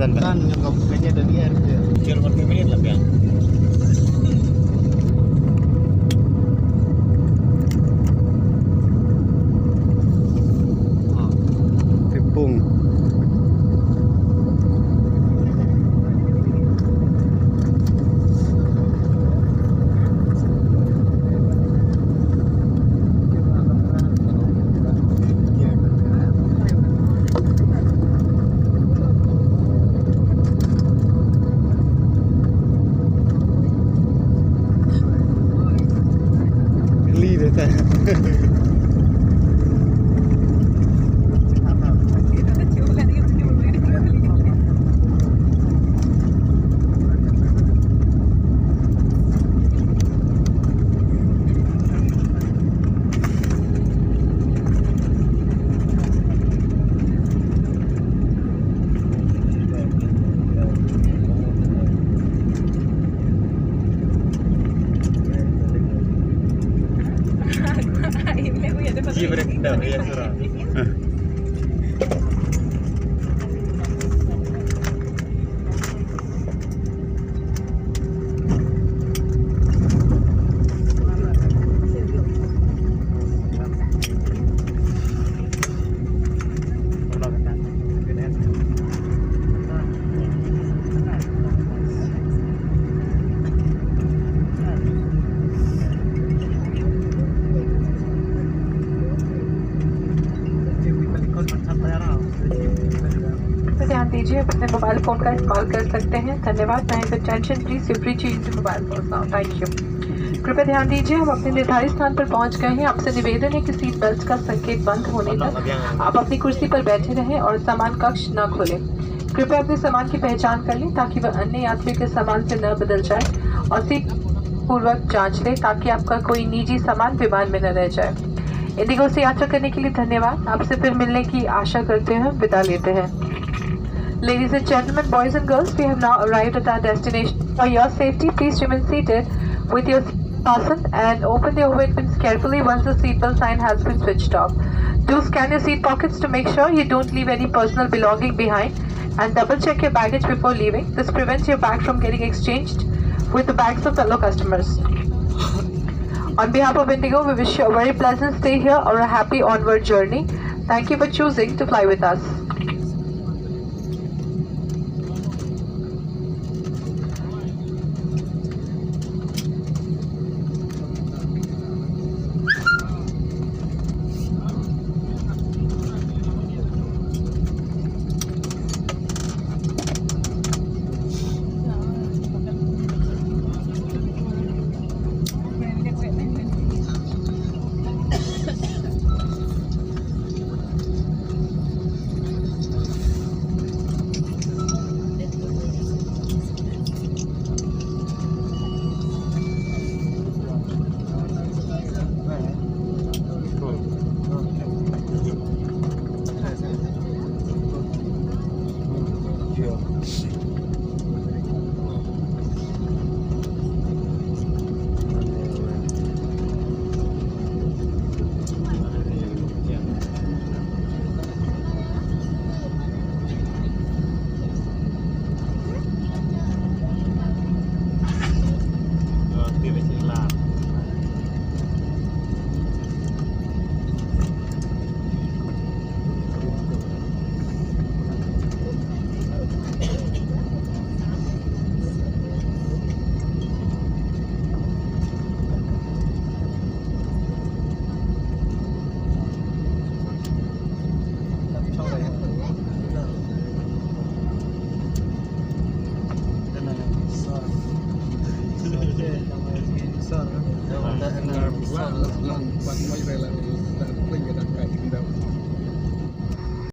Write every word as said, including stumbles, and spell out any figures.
Kan nyokap kanya dari R J. Jual market minit lah, Piang. Tepung. Leave it there. Ji break dah, ya, surah. तो ध्यान दीजिए, अपने मोबाइल फोन का इस्तेमाल कर सकते हैं। धन्यवाद। May I have attention, please? You're free to use your mobile phones now. Thank you. कृपया ध्यान दीजिए, हम अपने निर्धारित स्थान पर पहुंच गए हैं। आपसे निवेदन है कि सीट बेल्ट का संकेत बंद होने तक आप अपनी कुर्सी पर बैठे रहें और सामान कक्ष न खोलें। कृपया अपने सामान की पहचान कर लें ताकि वह अन्य यात्रियों के सामान से न बदल जाए और सीट पूर्वक जांच लें ताकि आपका कोई निजी सामान विमान में न रह जाए। इंडिगो से यात्रा करने के लिए धन्यवाद। आपसे फिर मिलने की आशा करते हुए विदा लेते हैं। Ladies and gentlemen, boys and girls, we have now arrived at our destination. For your safety, please remain seated with your seat fastened and open the overhead bins carefully once the seatbelt sign has been switched off. Do scan your seat pockets to make sure you don't leave any personal belonging behind, and double check your baggage before leaving. This prevents your bag from getting exchanged with the bags of fellow customers. On behalf of Indigo, we wish you a very pleasant stay here or a happy onward journey. Thank you for choosing to fly with us.